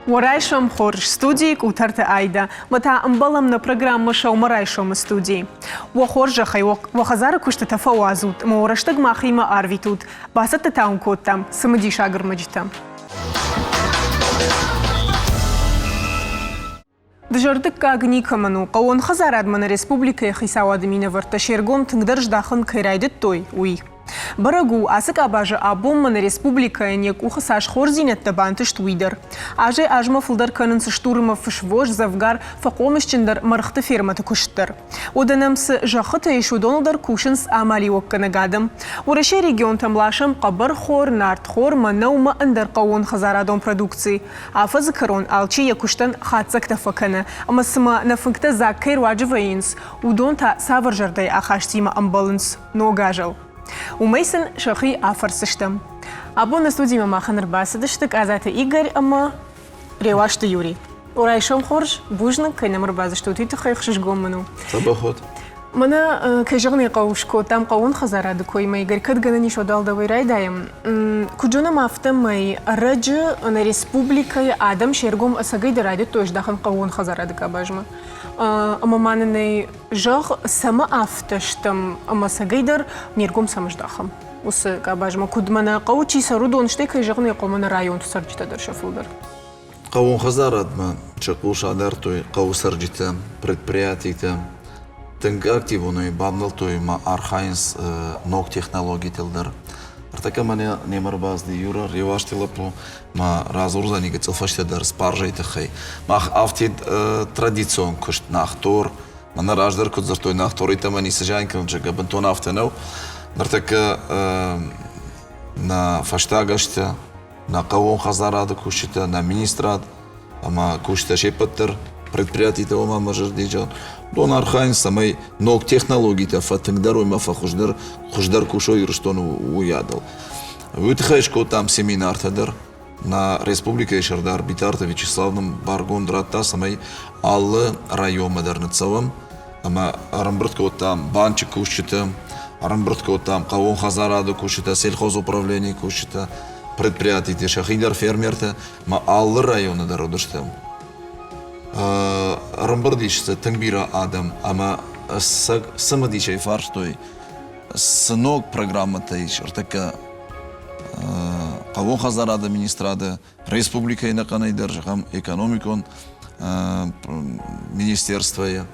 Уӕ райсом хорз, студийы Къутӕрты Айдӕ. Мӕ та ӕмбӕлӕм нӕ программӕ Сӕумӕрайсомы студийы. Уӕ хорзӕхӕй, уӕ хӕдзары куыстытӕ фӕуадзут ӕмӕ уӕ рӕстӕг махимӕ арвитут. Бацӕттӕ та уын кодтам цымыдисаг ӕрмӕджытӕ. Дызӕрдыггаг никӕмӕн у, хъӕууон хӕдзарадмӕ нӕ республикӕйы хицауады минӕвӕрттӕ се ргом тынгдӕр здахын кӕй райдыдтой, уый. Бӕрӕг у, ацы къабазы абонмӕ нӕ республикӕйӕн йӕ къухы цас хорздзинӕдтӕ бантыст, уый дӕр. Азӕй-азмӕ фылдӕр кӕнынц стур ӕмӕ фысвос, дзӕвгар фӕхъомысджындӕр мӕргъты фермӕты куыст дӕр. Уӕдӕ нӕм цы зӕххытӕ ис, уыдоныл дӕр кусынц амалиуӕггӕнӕг адӕм. Уӕрӕсейы регионтӕм ласӕм хъӕбӕрхор, нартхор, мӕнӕу ӕмӕ ӕндӕр хъӕууонхӕдзарадон продукци. Афӕдзы кӕрон алчи йӕ куыстӕн хатдзӕгтӕ фӕкӕны, ӕмӕ цыма нӕ фынгтӕ дзаг кӕй руаджы вӕййынц, уыдон та цавӕр зӕрдӕйы ахастимӕ ӕмбӕлынц ног азыл? Уымӕй сын сӕхи афӕрсдзыстӕм. Абон нӕ студимӕ махӕн ӕрбацыдысты Къадзаты Игорь ӕмӕ Реуазты Юрий. Райсом хорз, бузныг, кӕй нӕм ӕрбацыдыстут, уый тыххӕй ӕхсызгон мын у. Дзӕбӕх уӕд. Мӕнӕ, кӕй зӕгъын ӕй хъӕуы, скодтам хъӕууон хӕдзарады коймӕ, Игорь, кӕд гӕнӕн ис, уӕд уӕлдӕуӕй райдайӕм. Куыд зонӕм, афтӕмӕй ӕрӕджы нӕ республикӕйы адӕм се ргом ӕцӕгӕйдӕр райдыдтой здахын хъӕууон хӕдзарады къабазмӕ. Ӕмӕ ма нын ӕй зӕгъ, цӕмӕ афтӕ стӕм ӕмӕ ӕцӕгӕйдӕр не ргом цӕмӕ здахӕм уыцы къабазмӕ? Куыд мӕнӕ хъӕуы чи цӕры, уыдон, стӕй, кӕй зӕгъын ӕй хъӕуы, мӕнӕ районты цӕрджытӕ дӕр сӕ фылдӕр. Хъӕууон хӕдзарадмӕ сӕ хъус адардтой хъӕуы цӕрджытӕ, предприятитӕ. Тынг активонӕй бавнӕлдтой ӕмӕ архайынц ног технологитыл дӕр. Ӕртӕккӕ мӕнӕ немӕ ӕрбацыди Юра, Реуазты лӕппу, ма радзурдзӕни гыццыл фӕстӕдӕр спаржӕйы тыххӕй. Мах афтид традицион куыст нахтор, мӕнӕ раздӕр куыд дзырдтой, нахторӕй мӕ ницы зиан кӕнын, зӕгъгӕ, бынтон афтӕ нӕу. Ныртӕккӕ нӕ фӕстаг азтӕ нӕ хъӕууон хӕдзарады кусджытӕ, нӕ министрад ӕмӕ кусджытӕ се ппӕт дӕр предприятитӕ ома мӕ зӕрдиджы уыдон архайынц, цӕмӕй ног технологитӕ фӕтынгдӕр уой ӕмӕ фӕхуыздӕр хуыздӕр кусой Ирыстоны уыйадыл. Уый тыххӕй скодтам семинартӕ дӕр. Нӕ республикӕйы сӕрдар Битарты Вячеслав нын баргонд радта, цӕмӕй алы районмӕ дӕр ныццӕуӕм ӕмӕ ӕрӕмбырд кодтам банчы кусджытӕ, ӕрӕмбырд кодтам хъӕууон хӕдзарады кусджытӕ, сельхозуправленийы кусджытӕ, предприятиты сӕхи дӕр фермертӕ ӕмӕ алы районы дӕр уыдысты. Ӕрӕмбырд ис дзы тынг бирӕ адӕм ӕмӕ сӕ цымыдисӕй фарстой, цы ног программӕтӕ ис ӕртӕккӕ хъӕууон хӕдзарады министрады, республикӕйы ӕнӕхъӕнӕй дӕр, зӕгъӕм, экономикон министерствойы.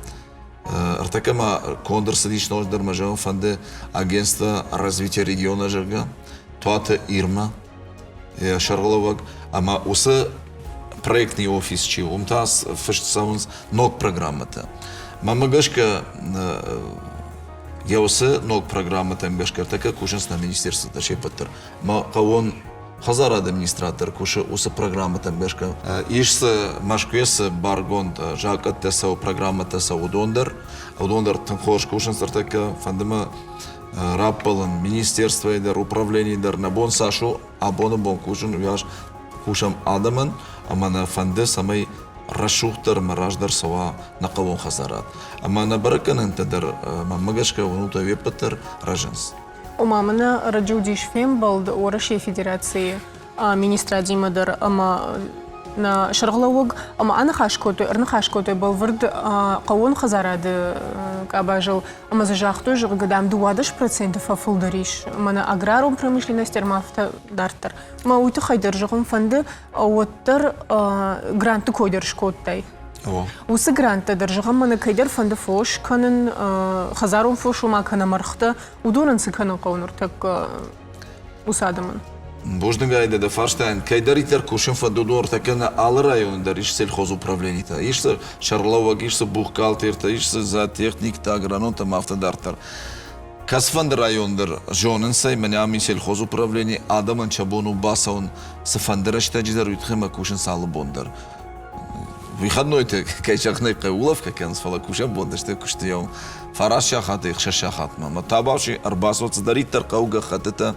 Ӕртӕккӕ ма конд ӕрцыдис ноджыдӕр мӕ зӕгъын фӕнды агентство развития региона, зӕгъгӕ, Туаты Ирмӕ йӕ сӕргълӕууӕг ӕмӕ уыцы проектный офис чи у, уым та фыст цӕуынц ног программӕтӕ. Мӕнмӕ гӕсгӕ, йӕ уыцы ног программӕтӕм гӕсгӕ ӕртӕккӕ кусынц нӕ министерствотӕ се ппӕт дӕр. Мӕ хъӕууон хӕдзарады министрад дӕр кусы уыцы программӕтӕм гӕсгӕ. Ис дзы Мӕскуыйы цы баргонд закъӕттӕ цӕуы, программӕтӕ цӕуы, уыдон дӕр. Уыдон дӕр тынг хорз кусынц ӕртӕккӕ. Фӕнды мӕ раппӕлын министерствойы дӕр, управленийы дӕр. Нӕ бон цас у абоны бон кусын, уыйас кусӕм адӕмӕн ӕмӕ нӕ фӕнды, цӕмӕй рӕсугъддӕр ӕмӕ раздӕр цӕуа нӕ хъӕууон хӕдзарад. Ӕмӕ нӕ бӕрӕггӕнӕнтӕ дӕр, мӕнмӕ гӕсгӕ, уынут, уе ппӕт дӕр рӕзынц. Ома мӕнӕ ӕрӕджы уыдис фембӕлд Уӕрӕсейы Федерацийы министрадимӕ дӕр ӕмӕ нӕ сӕргълӕууӕг ӕмӕ аныхас кодтой, ӕрныхас кодтой бӕлвырд хъӕууон хӕдзарады къабазыл ӕмӕ дзы загътой, зӕгъгӕ, дам, 12% фӕфылдӕр ис мӕнӕ аграрон промышленность ӕмӕ афтӕ дарддӕр. Мӕ уый тыххӕй дӕр зӕгъын фӕнды, уӕддӕр грантты кой дӕр скодтай. Уыцы гранттӕ дӕр, зӕгъӕм, мӕнӕ кӕйдӕр фӕнды фос кӕнын, хӕдзарон фос уымӕ кӕнӕ мӕргътӕ, Уыдонӕн цы кӕнын хъӕуы ныртӕккӕ уыцы адӕмӕн? Бузныг дӕ дӕ фарстайӕн. Кӕйдӕриддӕр кусын фӕнды, уыдон ӕртӕккӕ нӕ алы районы дӕр ис сельхозуправленитӕ. Ис дзы сӕргълӕууӕг, ис дзы бухгалтертӕ, ис дзы зоотехниктӕ, агрономтӕ ӕмӕ афтӕ дарддӕр. Кӕцыфӕнды район дӕр зонынц ӕй, мӕнӕ ам и сельхозуправлени, адӕмӕн сӕ бон у бацӕуын цыфӕнды рӕстӕджы дӕр, уый тыххӕй ӕмӕ кусынц алы бон дӕр. Выходной-ты, кӕй зӕгъын ӕй хъӕуы, улӕфгӕ кӕнынц, фӕлӕ кусӕн бон сты куысты еу фараст сахатӕй ӕхсӕз сахатмӕ. Ӕмӕ табаси ӕрбацӕуӕд цыдӕриддӕр хъӕуы гӕххӕттытӕ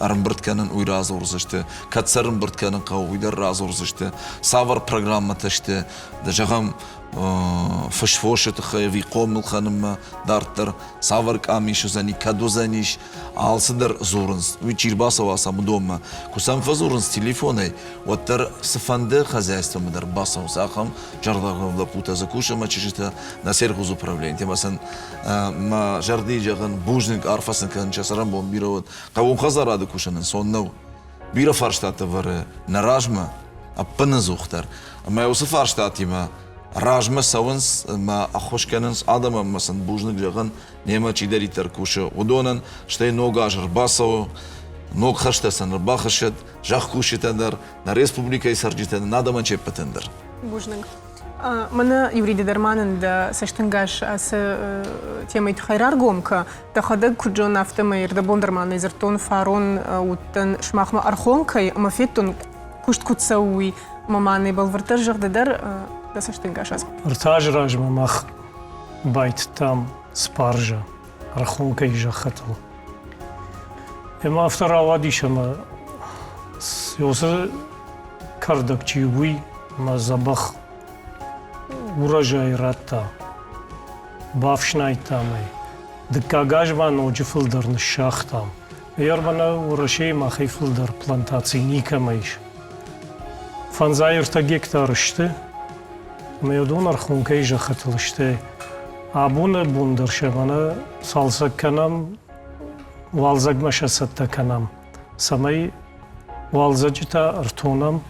ӕрӕмбырд кӕнын, уый радзурдзысты. Кӕд сӕ ӕрӕмбырд кӕнын хъӕуы, уый дӕр радзурдзысты. Цавӕр программӕтӕ сты, зӕгъӕм, фысфосы тыххӕй ӕви хъомыл кӕнынмӕ дарддӕр цавӕр къамис уыдзӕни, кӕд уыдзӕнис, алцыдӕр дзурынц. Уый чи рбацӕуа сӕм уыдонмӕ. Куы сӕм фӕдзурынц телефонӕй, уӕддӕр цыфӕнды хозяйствомӕ дӕр бацӕуынц. Ахӕм зӕрдӕргъӕвд лӕппутӕ дзы кусы ӕмӕ чызджытӕ нӕ сельхозуправленитӕ ӕмӕ сын мӕ зӕрдийы зӕгъын, бузныг, арфӕ сын кӕнын, сӕ цӕрӕнбон бирӕ уӕд. Хъӕууон хӕдзарады кусын ӕнцон нӕу. Бирӕ фарстатӕ вӕры нӕ размӕ, ӕппынӕдзухдӕр. Ӕмӕ уыцы фарстатимӕ размӕ цӕуынц ӕмӕ ӕххуыс кӕнынц адӕмӕн ӕмӕ сын бузныг зӕгъын, немӕ чидӕриддӕр кусы, уыдонӕн, стӕй ног аз ӕрбацӕуы, ног хӕстӕ сын ӕрбахӕссӕд зӕхкусджытӕн дӕр, нӕ республикӕйы цӕрджытӕн, нӕ адӕмӕн се ппӕтӕн дӕр. Бузныг. Мӕнӕ Юрий дӕр ма нын дӕ цӕстӕнгас ацы темӕйы тыххӕй раргом кӕ. Дӕхӕдӕг куыд зон, афтӕмӕй ӕрдӕбон дӕр ма нӕ дзырдтон фарон уыдтӕн сымахмӕ Ӕрхонкӕй ӕмӕ федтон, куыст куыд цӕуы, уый. Ӕмӕ ма нӕ бӕлвырддӕр зӕгъ ды дӕр дӕ цӕстӕнгас ацы. Ӕртӕ азы размӕ мах байтыдтам спаржа Ӕрхонкӕйы зӕххытыл. Ӕмӕ афтӕ рауадис, ӕмӕ уыцы кӕрдӕг чи уый ӕмӕ дзӕбӕх урожай радта, бафснайдтам ӕй. Дыккаг аз ма ноджы фылдӕр ныссагътам. Ӕрмӕнӕ Уӕрӕсейы махӕй фылдӕр плантаци никӕмӕ ис. Фӕндзай ӕртӕ гектар сты, ӕмӕ уыдон Ӕрхонкӕйы зӕххытыл сты. Абоны бон дӕр сӕ мӕнӕ цалцӕг кӕнӕм, уалдзӕгмӕ сӕ цӕттӕ кӕнӕм, цӕмӕй уалдзӕджы та ӕртонӕм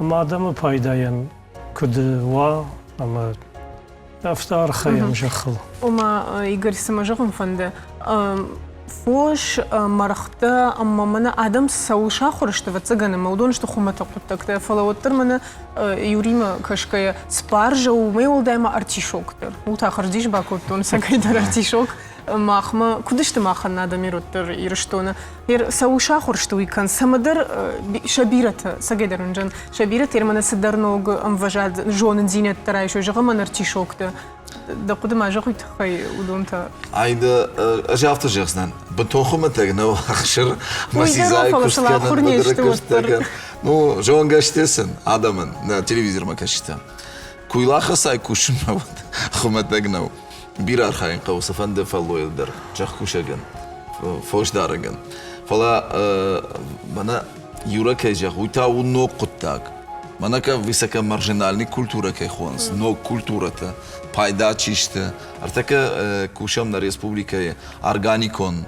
ӕмӕ адӕмы пайдайӕн куыд уа ӕмӕ афтӕ архайӕм зӕххыл. Ома, Игорь, цы мӕ зӕгъын фӕнды, фос, мӕргътӕ ӕмӕ мӕнӕ адӕм цӕуыл сахуыр сты, ӕвӕццӕгӕн, ӕмӕ уыдон сты хуымӕтӕг хъуыддӕгтӕ, фӕлӕ уӕддӕр мӕнӕ Юримӕ кӕсгӕйӕ спаржа у, уымӕй уӕлдай ма артишок дӕр. Ууыл та хӕрздис бакодтон, цӕгӕйдӕр артишок махмӕ, куыд сты махӕн адӕм ироддӕр Ирыстоны? Цӕуыл сахуыр сты уый кӕн, цӕмӕдӕр сӕ бирӕтӕ, цӕгӕйдӕр ынджын, сӕ бирӕтӕ мӕнӕ цыдӕр ног ӕмвӕзад зонындзинӕдтӕ райсой, зӕгъӕм, артишокты. Дӕ хъуыды ма зӕгъ уый тыххӕй, уыдон та? Ай дӕ ӕз афтӕ зӕгъдзынӕн, бынтон хуымӕтӕг нӕу ӕхсыр мӕ дзидзайы куыст кӕнын, быдыры куыст кӕнын. Ну, зонгӕ сты сын адӕмӕн, нӕ телевизормӕ кӕсджытӕ. Куйлахасӕй кусынмӕ хуымӕтӕг нӕу. Бирӕ архайын хъӕуы цыфӕнды фӕллойыл дӕр, зӕхкусӕгӕн, фосдарӕгӕн. Фӕлӕ мӕнӕ Юра кӕй зӕгъы, уый та у ног хъуыддаг. Мӕнӕ кӕ высокомаржинальный культурӕ кӕй хонынц, ног культурӕтӕ, пайда чи сты. Ӕртӕккӕ кусӕм нӕ республикӕйы органикон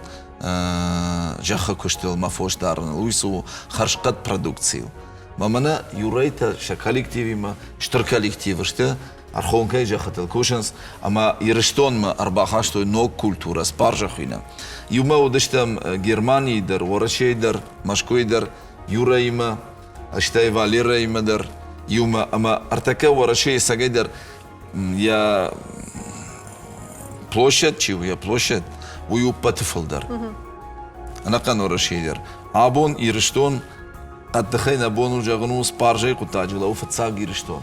зӕххы куыстыл мӕ фос дарыныл, уый цы у хӕрзхъӕд продукцийыл. Мӕ мӕнӕ Юрӕйтӕ сӕ коллективимӕ, стыр коллектив сты, Ӕрхонкӕйы зӕххытыл кусынц ӕмӕ Ирыстонмӕ ӕрбахастой ног культурӕ, спаржа хуыйны. Иумӕ уыдыстӕм Германийы дӕр, Уӕрӕсейы дӕр, Мӕскуыйы дӕр, Юрӕимӕ, стӕй Валерӕимӕ дӕр иумӕ. Ӕмӕ ӕртӕккӕ Уӕрӕсейы цӕгӕйдӕр йӕ площадь чи у, йӕ площадь, уый у ппӕты фылдӕр. Ӕнӕхъӕн Уӕрӕсейы дӕр. Абон Ирыстон хъӕддыхӕй нӕ бон у зӕгъын у спаржӕйы хъуыддаджы лӕууы фыццаг Ирыстон.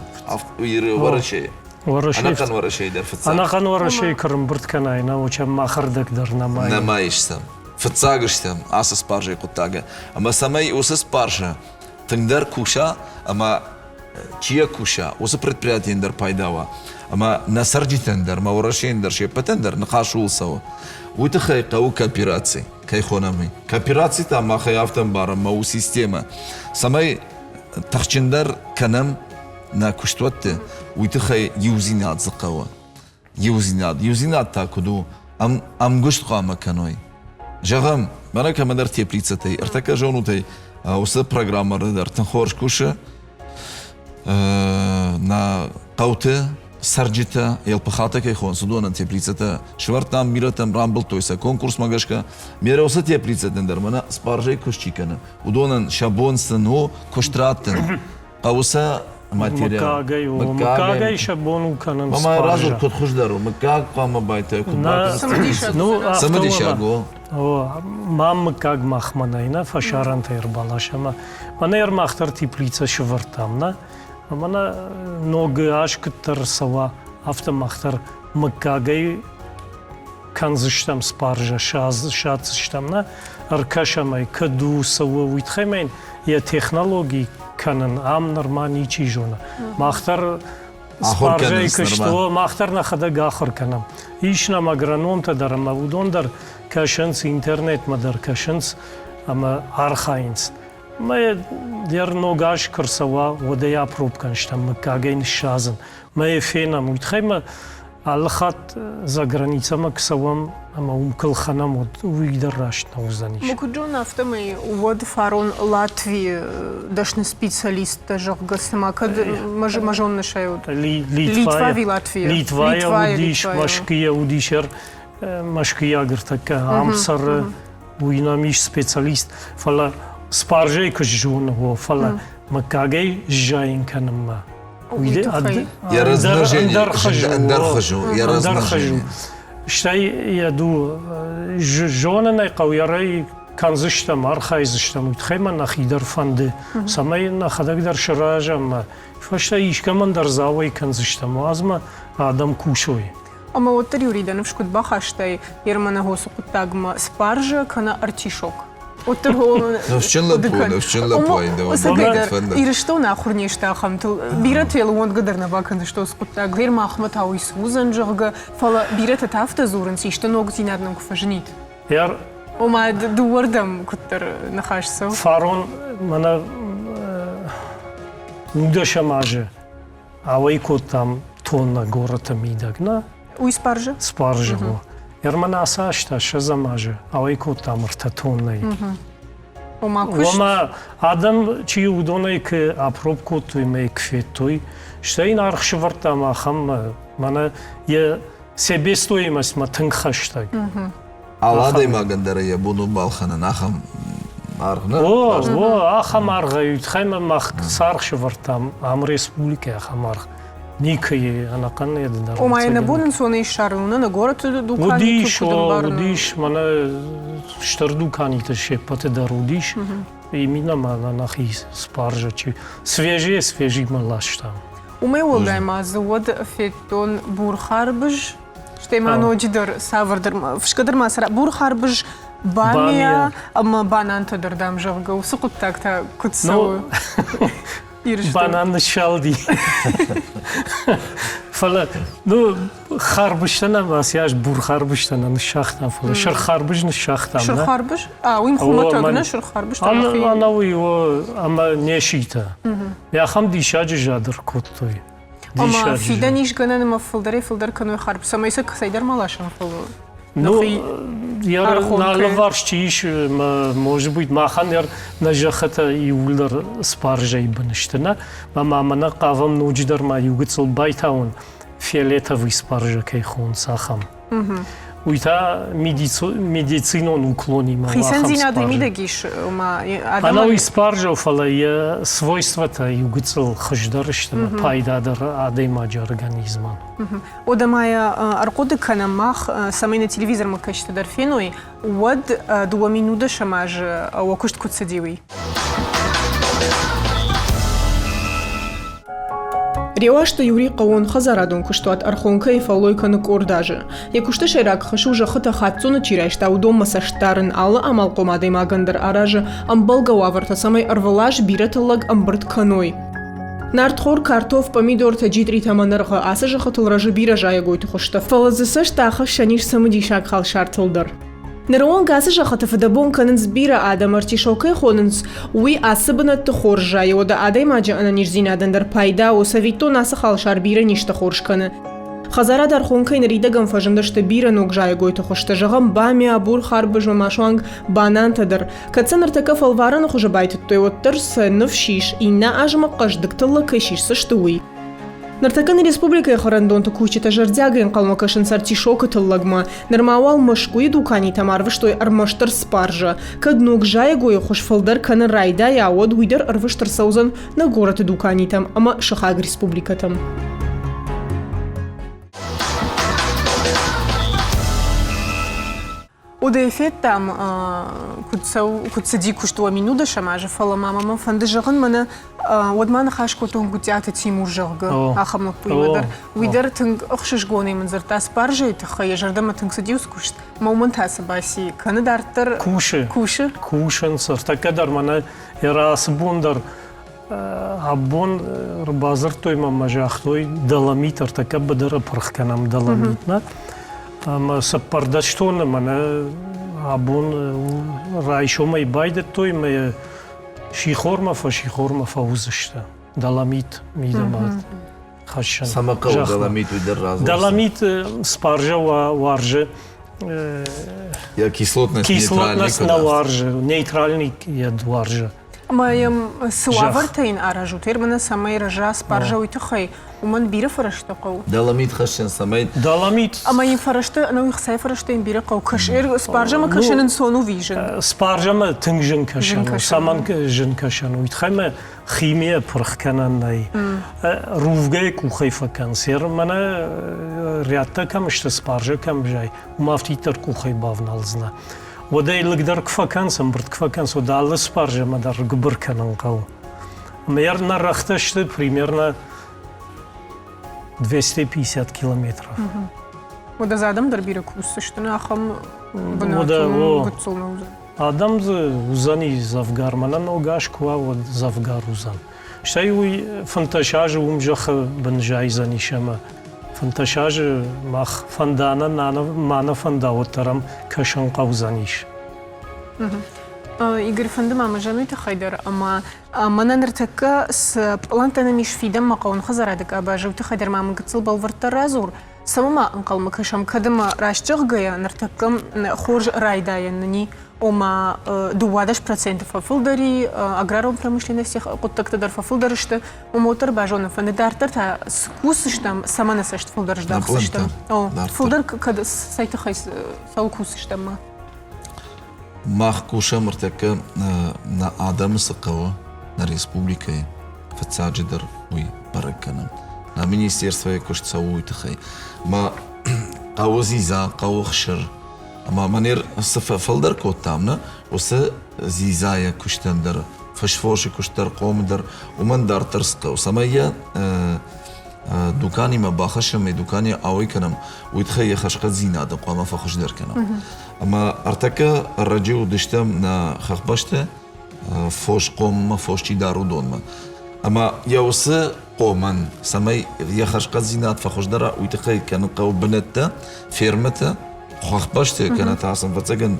Уӕрӕсейы. Ӕнӕхъӕн Уӕрӕсейы дӕр фыццаг. Ӕнӕхъӕн Уӕрӕсейы куы рымбырд кӕнай, нӕ учӕм махӕрдӕг дӕр нӕма Нӕма ис сӕм. Фыццаг стӕм ацы спаржӕйы хъуыддагы. Ӕмӕ цӕмӕй уыцы спаржӕ тынгдӕр куса ӕмӕ чи йӕ куса, уыцы предприятийӕн дӕр пайда уа. Ӕмӕ нӕ цӕрджытӕн дӕр, ӕмӕ Уӕрӕсейӕн дӕр, се ппӕтӕн дӕр ныхас ууыл цӕуы. Уый тыххӕй хъӕуы коопераци. Кӕй хонӕм уый? Коопераци та махӕй афтӕ ӕмбарӕм, мӕ у системӕ, цӕмӕй тыхджындӕр кӕнӕм нӕ куыстуӕтты, уый тыххӕй иудзинад дзы хъӕуы. Иудзинад. Иудзинад та куыд у? Ӕм, ӕмгуыст хъуамӕ кӕной. Зӕгъӕм, мӕнӕ кӕмӕдӕр теплицӕтӕй, ӕртӕккӕ зонутӕй, уыцы программӕ дӕр тынг хорз кусы. Нӕ хъӕуты цӕрджытӕ Елпыхатӕ кӕй хонынц, уыдонӕн теплицӕтӕ сӕвӕрдтам, бирӕтӕм рамбылдтой сӕ конкурсмӕ гӕсгӕ. Мерӕ уыцы теплицӕтӕн дӕр мӕнӕ спаржӕй куыст чи кӕны, уыдонӕн сӕ бон сын у куыст раттын. Хъӕуы сӕ материал. Мыггагӕй у. Мыггагӕй сӕ бон у кӕнын Мама радзур, куыд хуыздӕр у? Мыггаг хъуамӕ байтай, куыд Цымыдисаг. Цымыдисаг у. Мам мыггаг махмӕ нӕй, нӕ фӕсарӕнтӕй ӕрбаласӕм. Мӕнӕ ӕрмах дӕр теплицӕ сӕвӕрдтам, нӕ? Мӕнӕ ног аз куыддӕр цӕуа, афтӕ мах дӕр мыггагӕй кӕндзыстӕм спаржа, садздзыстӕм нӕ, ӕркӕсӕм ӕй, кӕд у, цы у, уый тыххӕй ма йын йӕ технологи кӕнын ам нырма ничи зоны. Мах дӕр. Спаржӕйы куыст, мах дӕр нӕхӕдӕг ахуыр кӕнӕм. Ис нӕм агрономтӕ дӕр ӕмӕ уыдон дӕр кӕсынц, интернетмӕ дӕр кӕсынц ӕмӕ архайынц. Мӕ дӕр ног аз куы рцӕуа, уӕд ӕй апроб кӕнстӕм, мыггагӕй ныссадзын. Мӕ йӕ фенӕм. Уый тыххӕй мӕ алы хатт за границӕмӕ куы цӕуӕм ӕмӕ уым куы лхӕнӕм, уӕд уый дӕр раст нӕ уыдзӕнис. Мӕ куыд зонын, афтӕмӕй уӕд фарон Латвийы дӕсны специалисттӕ, зӕгъгӕ, цыма кӕд мӕ зонын сӕ уыд. Литва ӕви Латвия? Литвайӕ уыдис, Мӕскуыйӕ уыдис, мӕскуыйаг ӕртӕккӕ ам цӕры, уый нӕм ис специалист, фӕлӕ спаржӕйы куыст зоны, фӕлӕ мыггагӕй сзайын кӕнынмӕ Йӕ размножение ӕндӕр хуыз у. Йӕ размножение. Стӕй йӕ ду зонын ӕй хъӕуы, йӕ рӕй кӕндзыстӕм, архайдзыстӕм, уый тыххӕй мӕ нӕхи дӕр фӕнды, цӕмӕй нӕхӕдӕг дӕр сырӕзӕм ӕмӕ фӕстӕ искӕмӕн дӕр дзауӕй кӕндзыстӕм, уадз мӕ адӕм кусой. Ӕмӕ уӕддӕр Юрий дӕ ныфс куыд бахастай Ерманагосы хъуыддагмӕ спаржа кӕнӕ артишок? Уӕддӕр Ныфсджын лӕппу, ныфсджын лӕппу Ӕцӕгӕйдӕр Ирыстон ахуыр не сты ахӕмтыл. Бирӕтӕ уонгӕ дӕр нӕ бакӕндзысты уыцы хъуыддаг. Гъер махмӕ та уый цы уыдзӕн, зӕгъгӕ, фӕлӕ бирӕтӕ та афтӕ дзурынц, исты ногдзинад нӕм куы фӕзынид. Ома дыууӕрдӕм куыддӕр ныхас цӕуы. Фарон мӕнӕ нудӕсӕм азы ауӕй кодтам тоннӕ горӕты мидӕг, нӕ? Уый спаржа? Спаржа, о. Ерман ацы азта ссӕдзӕм азы ауӕй кодтам ӕртӕ тоннӕйы. Ома куыст? Ома адӕм чи уыдонӕй куы апроб кодтой мӕ куы федтой, стӕй йын аргъ сӕвӕрдтам ахӕм, мӕнӕ йӕ себестоимость мӕ тынг хӕстӕг. Алы адӕймагӕн дӕр йӕ бон у балхӕнын ахӕм аргъ нӕ? О, о, ахӕм аргъӕй тыххӕй мӕ мах цы аргъ сӕвӕрдтам, ам республикӕйы ахӕм аргъ никӕйы ӕнӕхъӕн дӕр. Ома йӕ нӕ бон ӕнцонӕй ссарын у, нӕ горӕты дуканиты Уыдис, о, уыдис, мӕнӕ стыр дуканиты се ппӕты дӕр уыдис. Именно мӕнӕ нӕхи спаржа чи свежие свежимӕ ластам. Уымӕй уӕлдай ма дзы уӕд федтон бур харбыз, Стӕй ма ноджыдӕр цавӕрдӕр фысгӕ дӕр ма цӕра бур харбыз, бамия ӕмӕ банантӕ дӕр, дам, зӕгъгӕ, уыцы хъуыддаг та куыд цӕуы? Банан ныссалди. Фӕлӕ, ну, харбызтӕ нӕм ацы аз бур харбызтӕ нӕ ныссагътам, фӕлӕ сырх харбыз ныссагътам. Сырх харбыз? А, уый хуымӕтӕг нӕ сырх харбыз? Ӕнӕуый ӕмӕ не ситӕ. Ахӕм диссаджы зад ӕркодтой. Ома фидӕн ис гӕнӕн ӕмӕ фылдӕрӕй-фылдӕр кӕной хӕрд, цӕмӕй сӕ кӕцӕйдӕр ма ласӕм, фӕлӕ Ну, йӕ алыварс чи ис, может быть, махӕн дӕр нӕ зӕххытӕ иууылдӕр спаржӕйы бын сты, нӕ? Ӕмӕ мӕнӕ хъавӕм ноджыдӕр ма иу гыццыл байтауын, фиолетовый спаржа кӕй хонынц, ахӕм. Уый та медицинон уклонимӕ. Хицӕндзинад уый мидӕг ис, ома Ӕнӕуый спаржа, фӕлӕ йӕ свойствотӕ иу гыццыл хуыздӕр сты ӕмӕ пайдадӕр адӕймаджы организмӕн. Уӕдӕ ма йӕ ӕрхъуыды кӕнӕм мах, цӕмӕй нӕ телевизормӕ кӕсджытӕ дӕр феной, уӕд 2010 азы уӕ куыст куыд цыди, уый. Реуазты Юрий хъӕууонхӕдзарадон куыстуат Ӕрхонкӕйы фӕллой кӕны къорд азы. Йӕ куысты сӕйраг хӕс у зӕххытӕ хаццоны чи райста, уыдонмӕ цӕст дарын. Алы амалхъом адӕймагӕн дӕр аразы ӕмбӕлгӕ уавӕртӕ, цӕмӕй ӕрвылаз бирӕ тыллӕг ӕмбырд кӕной. Нартхор, картоф, помидортӕ, джитъритӕ ӕмӕ ныргъы ацы зӕххытыл рӕзы бирӕ зайӕгойты хуызтӕ, фӕлӕ дзы цӕст ахӕссӕн ис цымыдисаг халсартыл дӕр. Ныры онг ацы зӕххыты фыдӕбон кӕнынц бирӕ адӕм, артишок кӕй хонынц, уый ацы бынӕтты хорз зайы, уӕдӕ адӕймаджы ӕнӕниздзинадӕн дӕр пайда у, цӕвиттон ацы халсар бирӕ низтӕ хорз кӕны. Хӕдзарад Архонкӕй ныридӕгӕн фӕзындысты бирӕ ног зайӕгойты хуызтӕ, зӕгъӕм, бамиа, бур харбыз ӕмӕ суанг банантӕ дӕр. Кӕд сӕ ныртӕккӕ фӕлварӕны хуызы байтыдтой, уӕддӕр сӕ ныфс ис, иннӕ азмӕ хъӕздыг тыллӕг кӕй сисдзысты, уый. Ныртӕккӕ нӕ республикӕйы хӕрӕндонты кусджытӕ зӕрдиагӕй ӕнхъӕлмӕ кӕсынц артишокы тыллӕгмӕ. Нырма уал Мӕскуыйы дуканитӕм арвыстой ӕрмӕстдӕр спаржа. Кӕд ног зайӕгойы хуыз фылдӕр кӕнын райдайа, уӕд уый дӕр ӕрвыст ӕрцӕудзӕн нӕ горӕты дуканитӕм ӕмӕ сыхаг республикӕтӕм. Уӕдӕй федтам, куыд цӕу, куыд цыди куыст уӕ минудӕсӕм азы, фӕлӕ ма мӕ фӕнды зӕгъын, мӕнӕ уӕд ма ныхас кодтон Гуытъиаты Тимур, зӕгъгӕ, ахӕм лӕппуимӕ дӕр. Уый дӕр тынг ӕхсызгонӕй мын дзырдта спаржӕйы тыххӕй, йӕ зӕрдӕмӕ тынг цыди уыцы куыст. Мӕ уымӕн та цы баци? Кӕны дарддӕр? Кусы. Кусы? Кусынц. Ӕртӕккӕ дӕр мӕнӕ йӕ ацы бон дӕр. Абон ӕрбадзырдтой мӕм ӕмӕ загътой, доломит ӕртӕккӕ быдыры пырх кӕнӕм доломит нӕ. Ӕмӕ 14 тонны мӕнӕ абон райсомӕй байдыдтой мӕ сихормӕ фӕсихормӕ фӕуыдзысты доломит мидӕмӕ хӕссын. Цӕмӕ хъӕуы доломит уый дӕр радзурдзӕн. Доломит спаржа уарзы йӕ кислотность кислотность нӕ уарзы, нейтральный йед уарзы. Ӕмӕ йӕм цы уавӕртӕ йын аразут, мӕнӕ цӕмӕй рӕза спаржа уый тыххӕй, уымӕн бирӕ фӕрӕзтӕ хъӕуы. Доломит хӕссӕн цӕмӕй? Доломит. Ӕмӕ йын фӕрӕзтӕ, ӕнӕуи хцайы фӕрӕзтӕ йын бирӕ хъӕуы. Спаржамӕ кӕсын ӕнцон у визын. Спаржамӕ тынг зын кӕсӕн у. Цӕмӕн зын кӕсӕн у? Уый тыххӕй мӕ химийӕ пырх кӕнӕн нӕй. Рувгӕйы къухӕй фӕкӕн. Сер мӕнӕ рӕттӕ кӕм сты, спаржа кӕм зай, уым афтиддӕр къухӕй бавналдзынӕ. Уӕд ӕй лыг дӕр куы фӕкӕнынц, ӕмбырд куы фӕкӕнынц, уӕд алы спаржӕмӕ дӕр гуыбыр кӕнын хъӕуы. Ӕмӕ нӕ рӕгътӕ сты примерно 250 километров. Уӕдӕ дзы адӕм дӕр бирӕ кусдзысты, ахӕм бынат гыццыл нӕ уыдзӕн. Адӕм дзы уыдзӕни дзӕвгар, мӕнӕ ног аз куы уа, уӕд дзӕвгар уыдзӕн. Стӕй уый 15 азы уым зӕххы бын зайдзӕнис ӕмӕ 15 азы мах фӕнда нӕ, ма нӕ фӕнда, уӕддӕр ӕм кӕсын хъӕудзӕнис. Игорь, фӕнды ма мӕ зӕгъын уый тыххӕй дӕр, ӕмӕ мӕнӕ ныртӕккӕ цы пълантӕ нӕм ис фидӕнмӕ хъӕуын хӕдзарады къабазы, уый тыххӕй дӕр ма мын гыццыл бӕлвырддӕр радзур. Цӕмӕ ма ӕнхъӕлмӕ кӕсӕм, кӕд ӕмӕ раст зӕгъгӕйӕ, ныртӕккӕ хорз райдайӕн нын и, ома 12% фӕфылдӕр и, аграрон промышленности хъуыддӕгтӕ дӕр фӕфылдӕр сты, уым уӕддӕр базонын фӕнды дарддӕр та цы кусдзыстӕм, цӕмӕ нӕ цӕст фылдӕр здахдзыстӕм? Фылдӕр кӕд цӕй тыххӕй цӕуыл кусдзыстӕм ма? Мах кусӕм ӕртӕккӕ нӕ адӕмы цы хъӕуы нӕ республикӕйы, фыццаджыдӕр уый бӕрӕг кӕнӕм. Нӕ министерствойы куыст цӕуы уый тыххӕй. Мӕ хъӕуы дзидза, хъӕуы хсыр. Ӕмӕ мӕнер цы фӕфылдӕр кодтам, нӕ, уыцы дзидзайӕ куыстӕн дӕр, фысфосы куыст дӕр, хъомы дӕр, уымӕн дарддӕр цы хъӕуы, цӕмӕй йӕ дуканимӕ бахӕссӕм, дуканийӕ ауӕй кӕнӕм, уый тыххӕй йӕ хӕрзхъӕддзинады хъуамӕ фӕхуыздӕр кӕнӕм. Ӕмӕ ӕртӕккӕ ӕрӕджы уыдыстӕм нӕ хӕхбӕсты фос хъоммӕ, фос чи дары, уыдонмӕ. Ӕмӕ йӕ уыцы хъомӕн, цӕмӕй йӕ хӕрзхъӕддзинад фӕхуыздӕра, уый тыххӕй кӕнын хъӕуы бынӕттӕ, фермӕтӕ, хӕхбӕсты, кӕнӕ та сын, ӕвӕццӕгӕн,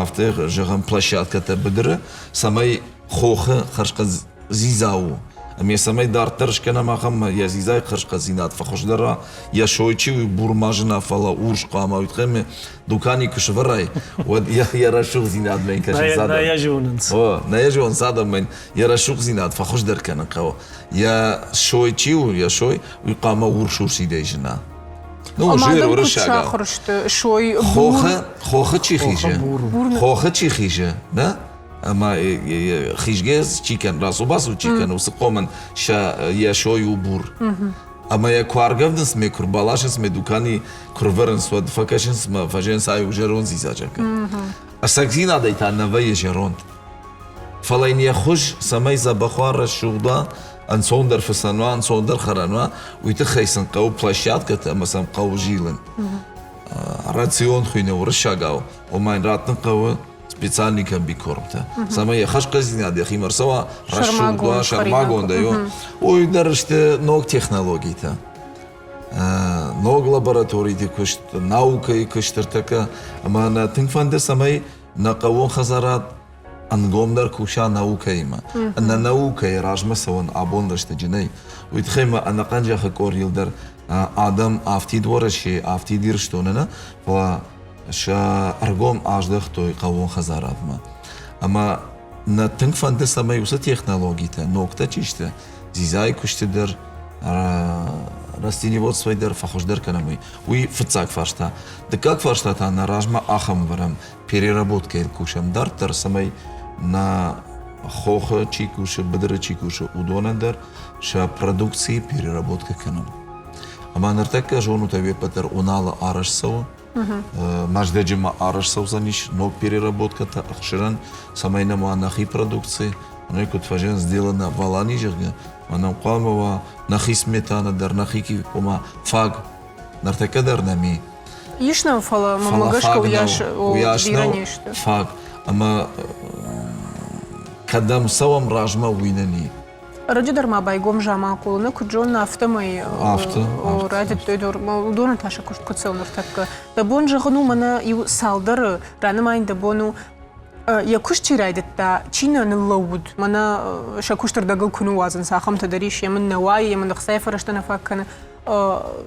афтӕ зӕгъӕм, площадкӕтӕ быдыры, цӕмӕй хохы хӕрзхъӕд дзидза у. Ӕмӕ цӕмӕй дарддӕр скӕнӕм ахӕм йӕ дзидзайы хӕрзхъӕддзинад фӕхуыздӕра, йӕ сой чи у, бур ма зына, фӕлӕ урс хъуамӕ уый тыххӕй дукани куы сӕвӕрай, уӕд йӕ рӕсугъддзинадмӕ йын кӕсынц адӕм. Нӕ йӕ зонынц. О, нӕ йӕ зонынц адӕм, йӕ рӕсугъддзинад фӕхуыздӕр кӕнын хъӕуы. Йӕ сой чи у, йӕ сой, уый хъуамӕ урс-урсидӕй зына. Ну, жир уырыссагау. сахуыр сты сой хохы, хохы чи хизы, хохы чи хизы, да? Ӕмӕ хизгӕ чи кӕны, рацу-бацу чи кӕны, уыцы хъомӕн сӕ йӕ сой у бур. Ӕмӕ йӕ куы аргӕвдынц, ме куы рбаласынц, ме дукани куы рвӕрынц, уӕд фӕкӕсынц мӕ фӕзӕгъынц, ай у зӕронд дзидзаджӕггӕ. Ӕцӕгдзинадӕй та нӕ вӕййы зӕронд. Фӕлӕ йын йӕ хуыз, цӕмӕй дзӕбӕх уа, рӕсугъд уа, ӕнцондӕр фыцӕн уа, ӕнцондӕр хӕрӕн уа, уый тыххӕй сын хъӕуы площадкӕтӕ ӕмӕ сӕм хъӕуы зилын. Рацион хуыйны уырыссагау, ома йын раттын хъӕуы специальный комбикормтӕ, цӕмӕй йӕ хӕсхъӕздзинад йӕхимӕ ӕрцӕуа, рӕсугъд уа, сӕрмагондӕй. Уый дӕр сты ног технологитӕ. Ног лабораториты куыст, наукӕйы куыст ӕртӕккӕ. Ӕмӕ нӕ тынг фӕнды, цӕмӕй нӕ хъӕууон хӕдзарад ӕнгомдӕр куса наукӕимӕ. Ӕнӕ наукӕйы размӕ цӕуӕн абон рӕстӕджы нӕй. Уый тыххӕй ма ӕнӕхъӕн зӕххы къорийыл дӕр адӕм афтид Уӕрӕсе, афтид Ирыстоны нӕ, фӕлӕ сӕ ӕргом аздӕхтой хъӕууон хӕдзарадмӕ. Ӕмӕ нӕ тынг фӕнды, цӕмӕй уыцы технологитӕ, ногтӕ чи сты, дзидзайы куысты дӕр, растениеводствойы дӕр фӕхуыздӕр кӕнӕм уый. Уый фыццаг фарста. Дыккаг фарста та нӕ размӕ ахӕм ӕвӕрӕм, переработкӕйыл кусӕм дарддӕр, цӕмӕй нӕ хохы чи кусы, быдыры чи кусы, уыдонӕн дӕр сӕ продукцийы переработкӕ кӕнӕм. Ӕмӕ ныртӕккӕ зонут, уе ппӕт дӕр Уналы арӕзт цӕуы. Мӕздӕджы ма арӕзт цӕудзӕнис ног переработкӕтӕ ӕхсырӕн, цӕмӕй нӕм уа нӕхи продукци. Мӕнӕ куыд фӕзӕгъынц, сделано в Алании, зӕгъгӕ, мӕнӕн хъуамӕ уа нӕхи сметана дӕр, нӕхи ома фаг. Ныртӕккӕ дӕр нӕм и. Ис нӕм, фӕлӕ мӕнмӕ гӕсгӕ уыйас бирӕ не сты. Фаг. Ӕмӕ кӕдӕм цӕуӕм размӕ, уый нын и. Ӕрӕджы дӕр ма байгом Заманхъулы, нӕ куыд зонын, афтӕмӕй райдыдтой дӕр, уыдоны та сӕ куыст куыд цӕуы ныртӕккӕ. Дӕ бон зӕгъын у, мӕнӕ иу цалдӕры ранымайын дӕ бон у, йӕ куыст чи райдыдта, чи нӕ ныллӕууыд, мӕнӕ сӕ куыст ӕрдӕгыл куы ныууадзынц, ахӕмтӕ дӕр ис, йе мын нӕ уайы, йе мын ӕхцайы фӕрӕзтӕ нӕ фаг кӕны.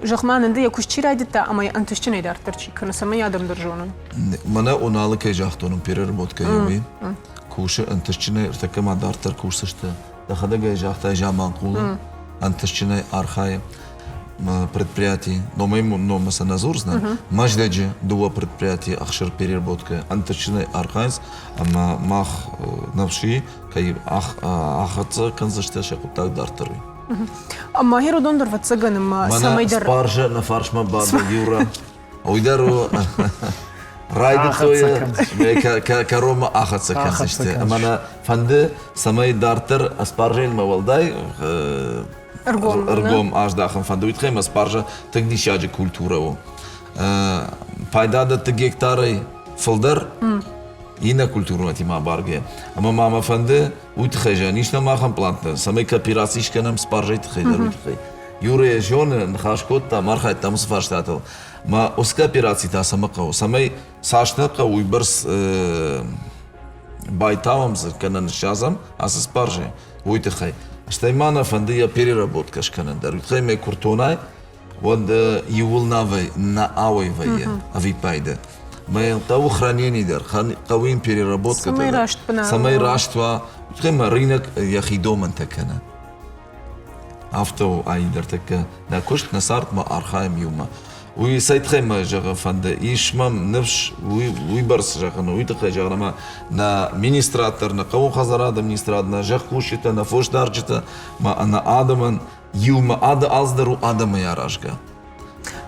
Зӕгъ-ма нын ды йӕ куыст чи райдыдта ӕмӕ йӕ ӕнтыстджынӕй дарддӕр чи кӕны, цӕмӕй адӕм дӕр зоной? Мӕнӕ Уналы кӕй загътон, переработкӕйы уый кусы ӕнтыстджынӕй, ӕртӕккӕ ма дарддӕр кусдзысты. Дӕхӕдӕг ӕй загътай Заманхъулы, ӕнтыстджынӕй архайы предприяти, номӕй номмӕ сӕ нӕ дзурдзынӕн, Мӕздӕджы дыууӕ предприятийы ӕхсыр переработкӕ ӕнтыстджынӕй архайынц ӕмӕ мах ныфс и, кӕй ахӕццӕ кӕндзысты сӕ хъуыддаг дарддӕр. Ӕмӕ Геродон дӕр ӕвӕццӕгӕн ӕмӕ цӕмӕйдӕр... Спаржа нӕ фарсмӕ бады Юра. Уый дӕр у райдыдтой кӕронмӕ ахӕццӕ кӕндзысты. Ӕмӕ нӕ фӕнды, цӕмӕй дарддӕр спаржӕймӕ уӕлдай ӕргом аздахын фӕнды. Уый тыххӕй ӕмӕ спаржа тынг диссаджы культурӕ у. Пайда дӕтты гектарӕй фылдӕр иннӕ культурӕтимӕ абаргӕйӕ. Ӕмӕ ма мӕ фӕнды уый тыххӕй зӕгъын, ис нӕм ахӕм плантӕ, цӕмӕй коопераци скӕнӕм спаржӕйы тыххӕй дӕр уый тыххӕй. Юрӕ зоны, ныхас кодтам, архайдтам уыцы фарстатыл. Мӕ уыцы коопераци та цӕмӕ хъӕуы? Цӕмӕй цас нӕ хъӕуы, уыйбӕрц байтауӕм дзы кӕнӕ ныссадзӕм ацы спаржӕ, уый тыххӕй. Стӕй ма нӕ фӕнды йӕ переработкӕ скӕнын дӕр. Уый тыххӕй мӕ куыртонӕй уӕд иууыл нӕ ауӕй вӕййы ӕвиппайды. Мӕ йын хъӕуы хранение дӕр, хъӕуы йын переработкӕ дӕр. Цӕмӕй раст уа, уый мӕ рынок йӕхи домӕнтӕ кӕны. Афтӕ у ӕндӕртӕккӕ нӕ куыст, нӕ цардмӕ архайӕм иумӕ. Уый цӕй тыххӕй мӕ зӕгъын фӕнды, ис мӕм ныфс, уыйбӕрц зӕгъын, уый тыххӕй зӕгъын, ӕмӕ нӕ министрад дӕр, нӕ хъӕууон хӕдзарады министрад, нӕ зӕхкусджытӕ, нӕ фосдарджытӕ, ма нӕ адӕмӕн иумӕ алцыдӕр у адӕмӕй аразгӕ.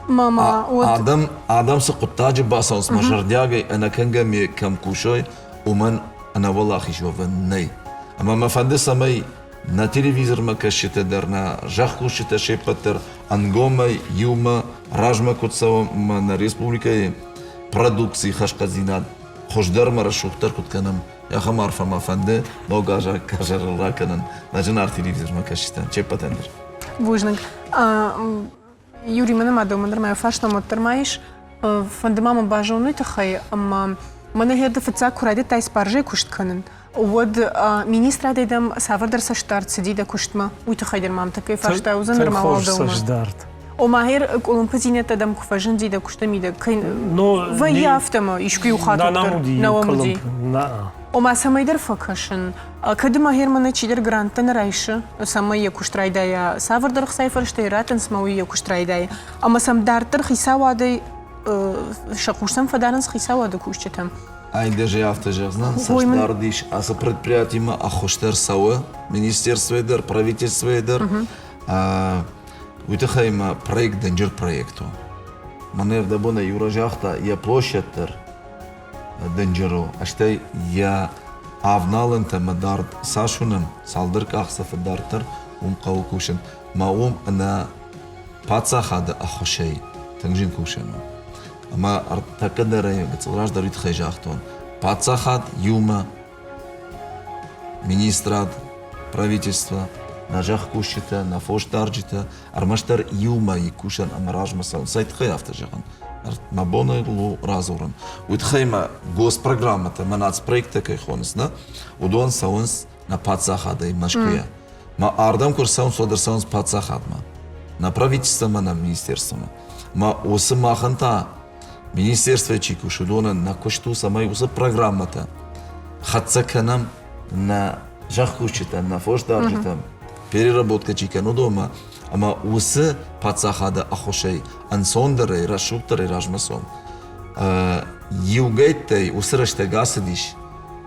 Мама, вот... Адӕм, адӕм цы хъуыддаджы бацӕуынц мӕ зӕрдиагӕй ӕнӕкӕнгӕ ме кӕм кусой, уымӕн ӕнӕуӕлахиз уӕвӕн нӕй. Ӕмӕ мӕ фӕнды, цӕмӕй нӕ телевизормӕ кӕсджытӕ дӕр, нӕ зӕхкусджытӕ се ппӕт дӕр ӕнгомӕй иумӕ размӕ куыд цӕуӕм ӕмӕ нӕ республикӕйы продукцийы хӕрзхъӕддзинад хуыздӕрмӕ рӕсугъддӕр куыд кӕнӕм, ахӕм арфӕ мӕ фӕнды ног азы къӕсӕрыл ракӕнын нӕ зынаргъ телевизормӕ кӕсджытӕн се ппӕтӕн дӕр. Бузныг. Юрий, мӕнӕ ма дӕумӕ нырма фарстам уӕддӕр ма ис. Фӕнды ма мӕ базоныны тыххӕй, ӕмӕ мӕнӕ гъер фыццаг куы райдыдтай спаржӕйы куыст кӕнын, уӕд министрадӕй дӕм цавӕрдӕр цӕстдард цыди дӕ куыстмӕ? Уый тыххӕй дӕр мӕм тӕккӕ фарста уыдзӕн нырма уал дӕумӕ. Цӕстдард. Ома гъер къуылымпыдзинӕдтӕ дӕм куы фӕзынди дӕ куысты мидӕг, кӕй вӕййы афтӕ ма искуы иу хатт уӕддӕр? Нӕ уӕм уыди? Ома цӕмӕйдӕр фӕкӕсын. Кӕд ма гъер мӕнӕ чидӕр гранттӕ нӕ райсы, цӕмӕй йӕ куыст райдайа, цавӕрдӕр ӕхцайы фӕрстӕй раттынц ӕмӕ уый йӕ куыст райдайы. Ӕмӕ сӕм дарддӕр хицауадӕй сӕ хъус сӕм фӕдарынц хицауады кусджытӕм. Ай даже афтӕ зӕгъдзынӕн, цӕстдард ис ацы предприятимӕ ӕххуыс дӕр цӕуы министерствойы дӕр, правительствойы дӕр. Уый тыххӕй мӕ проект дынджыр проект у. Мӕнӕ ӕрдӕбонӕй Юра загъта, йӕ площадь дӕр дынджыр у, стӕй йӕ авналӕнтӕ мӕ дард цас уынӕм, цалдӕр къахдзӕфы дарддӕр уым хъӕуы кусын. Мӕ уым ӕнӕ паддзахады ӕххуысӕй тынг зын кусӕн у. Ӕмӕ ӕртӕккӕ дӕр ӕй гыццыл раздӕр уый тыххӕй загътон. Паддзахад иумӕ министрад, правительство, нӕ зӕхкусджытӕ, нӕ фосдарджытӕ ӕрмӕстдӕр иумӕ кусӕн ӕмӕ размӕ цӕуын. Цӕй тыххӕй афтӕ зӕгъын? Мӕ бон у радзурын. Уый тыххӕй мӕ госпрограммӕтӕ, мӕ нацпроекттӕ кӕй хонынц, нӕ, уыдон цӕуынц нӕ паддзахадӕй Мӕскуыйӕ. Мӕ ардӕм куы рцӕуынц, уӕд ӕрцӕуынц паддзахадмӕ. Нӕ правительствомӕ, нӕ министерствомӕ. Мӕ уыцы махӕн та министерствойы чи кусы, уыдонӕн нӕ куыст у, цӕмӕй уыцы программӕтӕ хӕццӕ кӕнӕм нӕ зӕхкусджытӕм, нӕ фосдарджытӕм, переработкӕ чи кӕны, уыдонмӕ. Ӕмӕ уыцы паддзахады ӕххуысӕй ӕнцондӕрӕй, рӕсугъддӕрӕй размӕ цом. Иугӕйттӕй уыцы рӕстӕг ацыдис,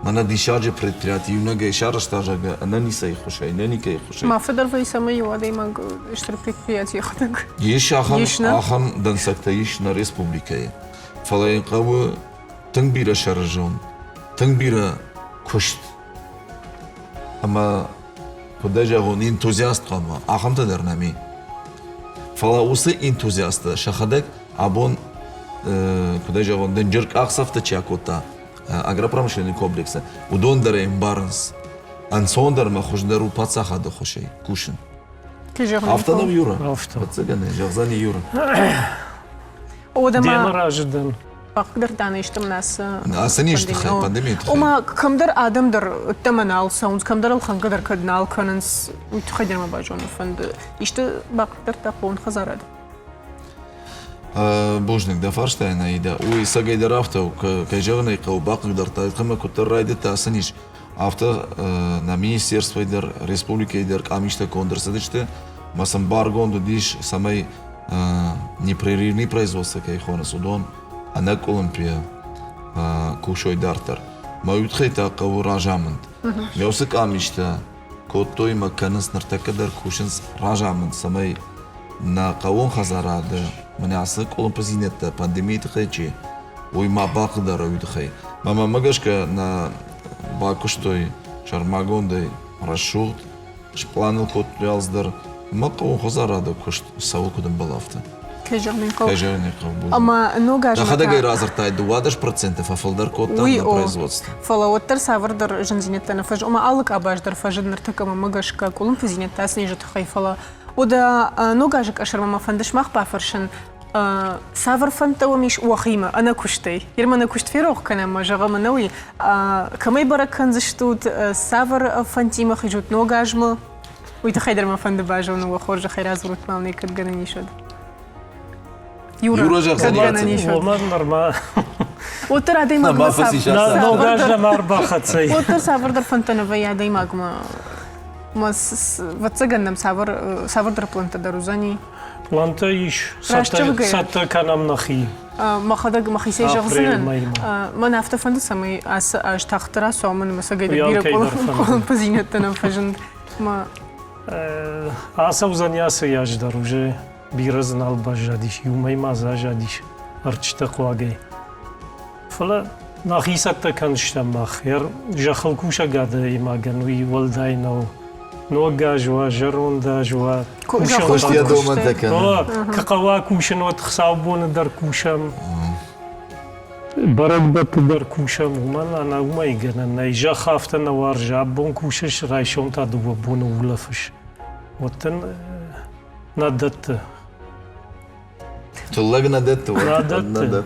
мӕнӕ диссаджы предприяти иунӕгӕй сарӕзта, зӕгъгӕ, ӕнӕ ницӕй хуысӕй, нӕ никӕй хуысӕй. Ма фыдӕр вӕййы, цӕмӕй иу адӕймаг стыр предприяти йӕхӕдӕг. Ис ахӕм, ахӕм дӕнцӕгтӕ ис нӕ республикӕйы. Фӕлӕ йын хъӕуы тынг бирӕ сӕрызон, тынг бирӕ куыст ӕмӕ куыд дӕ зӕгъон, энтузиаст хъуамӕ, ахӕмтӕ дӕр нӕм и. Фӕлӕ уыцы энтузиасттӕ сӕхӕдӕг абон, куыд ӕй зӕгъон, дынджыр къахдзӕфтӕ чи акодта агропромышленный комплексы, уыдон дӕр ӕй ӕмбарынц. Ӕнцондӕр ӕмӕ хуыздӕр у паддзахады ӕххуысӕй кусын. Афтӕ нӕу, Юра? Афтӕ. Ӕвӕццӕгӕн, зӕгъдзӕни Юра. Демӕ разы дӕн. Бахъыгдардта нӕ исты мын ацы Ацы низы тыххӕй, пандемийы тыххӕй. Ома, кӕмдӕр адӕм дӕр ӕддӕмӕ нал цӕуынц, кӕмдӕр ӕлхӕнгӕ дӕр кӕд нал кӕнынц, уый тыххӕй дӕр мӕ базонын фӕнды. Исты бахъыгдардта хъӕууон хӕдзарад? Бузныг дӕ фарстайӕн, Аида. Уый цӕгӕйдӕр афтӕ у, кӕй зӕгъын ӕй хъӕуы, бахъыгдардта, ӕмӕ куыддӕр райдыдта ацы низ, афтӕ нӕ министерствойы дӕр, республикӕйы дӕр къамистӕ конд ӕрцыдысты, ӕмӕ сын баргонд уыдис, цӕмӕй непрерывный производство кӕй хонынц, уыдон ӕнӕкъуылымпыйӕ кусой дарддӕр. Мӕ уый тыххӕй та хъӕуы разамынд. Мӕ уыцы къамистӕ кодтой ӕмӕ кӕнынц ныртӕккӕ дӕр кусынц разамынд, цӕмӕй нӕ хъӕууон хӕдзарады мӕнӕ ацы къуылымпыдзинӕдтӕ пандемийы тыххӕй чи, уый ма бахъыгдара уый тыххӕй. Мӕ мӕнмӕ гӕсгӕ нӕ бакуыстой сӕрмагондӕй рӕсугъд, спланыл кодтой алцыдӕр. Мӕ хъӕууон хӕдзарады куыст цӕуы куыд ӕмбӕлы, афтӕ. Кӕй зӕгъын ӕй хъӕуы. Кӕй зӕгъын ӕй хъӕуы. Ӕмӕ ног азмӕ Дӕхӕдӕг ӕй радзырдтай, 12% фӕфылдӕр кодтам Уый нӕ о. производство. Фӕлӕ уӕддӕр цавӕрдӕр зындзинӕдтӕ нӕ фӕзынд. Ома алы къабаз дӕр фӕзынд ныртӕккӕ мӕнмӕ гӕсгӕ къуылымпыдзинӕдтӕ ацы низы тыххӕй, фӕлӕ уӕдӕ ног азы къӕсӕрмӕ мӕ фӕнды сымах бафӕрсын, цавӕр фӕндтӕ уӕм ис уӕхимӕ ӕнӕ куыстӕй? Ермӕ нӕ куыст ферох кӕнӕм, ӕмӕ зӕгъӕм ӕнӕуи, кӕмӕй бӕрӕг кӕндзыстут, цавӕр фӕндтимӕ хизут ног азмӕ? Уый тыххӕй дӕр мӕ фӕнды базонын, уӕ хорзӕхӕй радзурут мӕм кӕд гӕнӕн ис, уӕд. Юра зӕгъдзӕни ӕцӕг. Уымӕн нырма Уӕддӕр адӕймагмӕ ног аз нӕма ӕрбахӕццӕ. Уӕддӕр цавӕрдӕр фӕндтӕ нӕ вӕййы адӕймагмӕ. Ӕвӕццӕгӕн нӕм цавӕр цавӕрдӕр плантӕ дӕр уыдзӕни. Плантӕ ис, цӕттӕ кӕнӕм нӕхи. Мӕхӕдӕг мӕхицӕй зӕгъдзынӕн, мӕн афтӕ фӕнды, цӕмӕй ацы аз тагъддӕр ацӕуа, мӕн ӕмӕ цӕгӕйдӕр бирӕ къуылымпыдзинӕдтӕ нӕм фӕзынд. Ацӕудзӕни ацы аз дӕр уже бирӕ дзы нал баззадис, иу мӕй ма дзы аззадис ӕрчытӕ хъуагӕй. Фӕлӕ нӕхи цӕттӕ кӕндзыстӕм мах. Зӕххыл кусӕг адӕймагӕн уый уӕлдай нӕу. Ног аз уа, зӕронд аз уа. Куыст йӕ домӕнтӕ кӕны. Куы хъӕуа кусын, уӕд хуыцаубоны дӕр кусӕм. Бӕрӕгбӕтты дӕр кусӕм, уымӕн ӕнӕ уымӕй гӕнӕн нӕй. Зӕхх афтӕ нӕ уарзы, абон кусыс, райсом та дыууӕ боны улӕфыс. Уӕд дын нӕ дӕтты. Тыллӕг нӕ дӕтты, Нӕ дӕтты.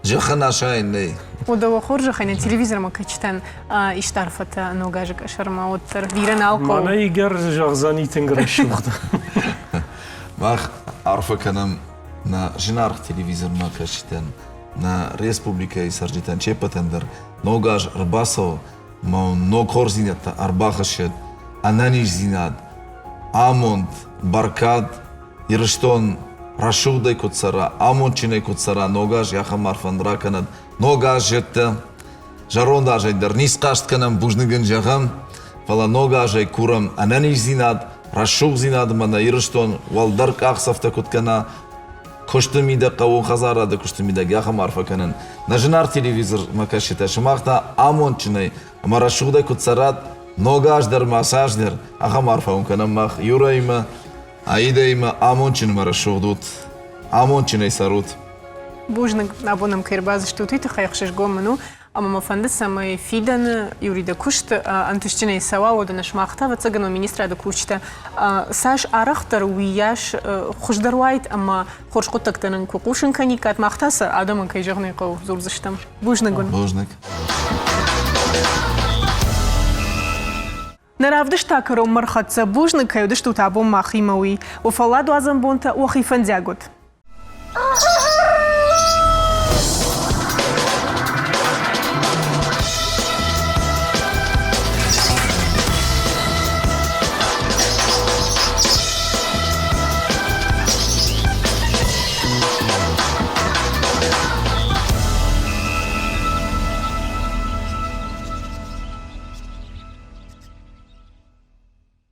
Зӕххӕн асайын нӕй. Уӕдӕ уӕ хорзӕхӕй нӕ телевизормӕ кӕсджытӕн исты арфӕтӕ ног азы къӕсӕрмӕ уӕддӕр бирӕ нал хъӕуы. Мӕнӕ Игорь зӕгъдзӕни тынг рӕсугъд. Мах арфӕ кӕнӕм нӕ зынаргъ телевизормӕ кӕсджытӕн, нӕ республикӕйы цӕрджытӕн се ппӕтӕн дӕр ног аз ӕрбацӕуы ӕмӕ ног хорздзинӕдтӕ ӕрбахӕссӕд ӕнӕниздзинад, амонд, бӕркад, Ирыстон рӕсугъдӕй куыд цӕра, амондджынӕй куыд цӕра, ног аз ахӕм арфӕн ракӕнӕд. Ног аз зӕдтӕ, зӕронд азӕй дӕр ницхъаст кӕнӕм, бузныг ын зӕгъӕм, фӕлӕ ног азӕй курӕм ӕнӕниздзинад, рӕсугъдзинад ӕмӕ нӕ Ирыстон уӕлдӕр къахдзӕфтӕ куыд кӕна, куысты мидӕг, хъӕууон хӕдзарады куысты мидӕг ахӕм арфӕ кӕнын. Нӕ зынаргъ телевизормӕ кӕсджытӕ, сымах та амондджынӕй ӕмӕ рӕсугъдӕй куыд цӕрат, ног аз дӕр ма цас дӕр, ахӕм арфӕ уын кӕнӕм мах Юраимӕ, Аидӕимӕ амондджын ӕмӕ рӕсугъд ут, амондджынӕй цӕрут. Бузныг, абон ӕм кӕй ӕрбацыдыстут, уый тыххӕй ӕхсызгон мын у. Ӕмӕ мӕ фӕнды, цӕмӕй фидӕны Юрий дӕ куыст ӕнтыстджынӕй цӕуа, уӕд ӕнӕ сымах та, ӕвӕццӕгӕн, уӕ министрады кусджытӕ цас арӕхдӕр, уыйас хуыздӕр уаид ӕмӕ хорз хъуыддӕгтӕ нын куы хъусын кӕниккат, мах та сӕ адӕмӕн, кӕй зӕгъын ӕй хъӕуы, дзурдзыстӕм. Бузныг уын. Бузныг. Нӕ равдыст та кӕронмӕ рхӕццӕ. Бузныг, кӕй уыдыстут абон махимӕ, уый. Уӕ фӕлладуадзӕн бонтӕ уӕхи фӕндиаг уӕд.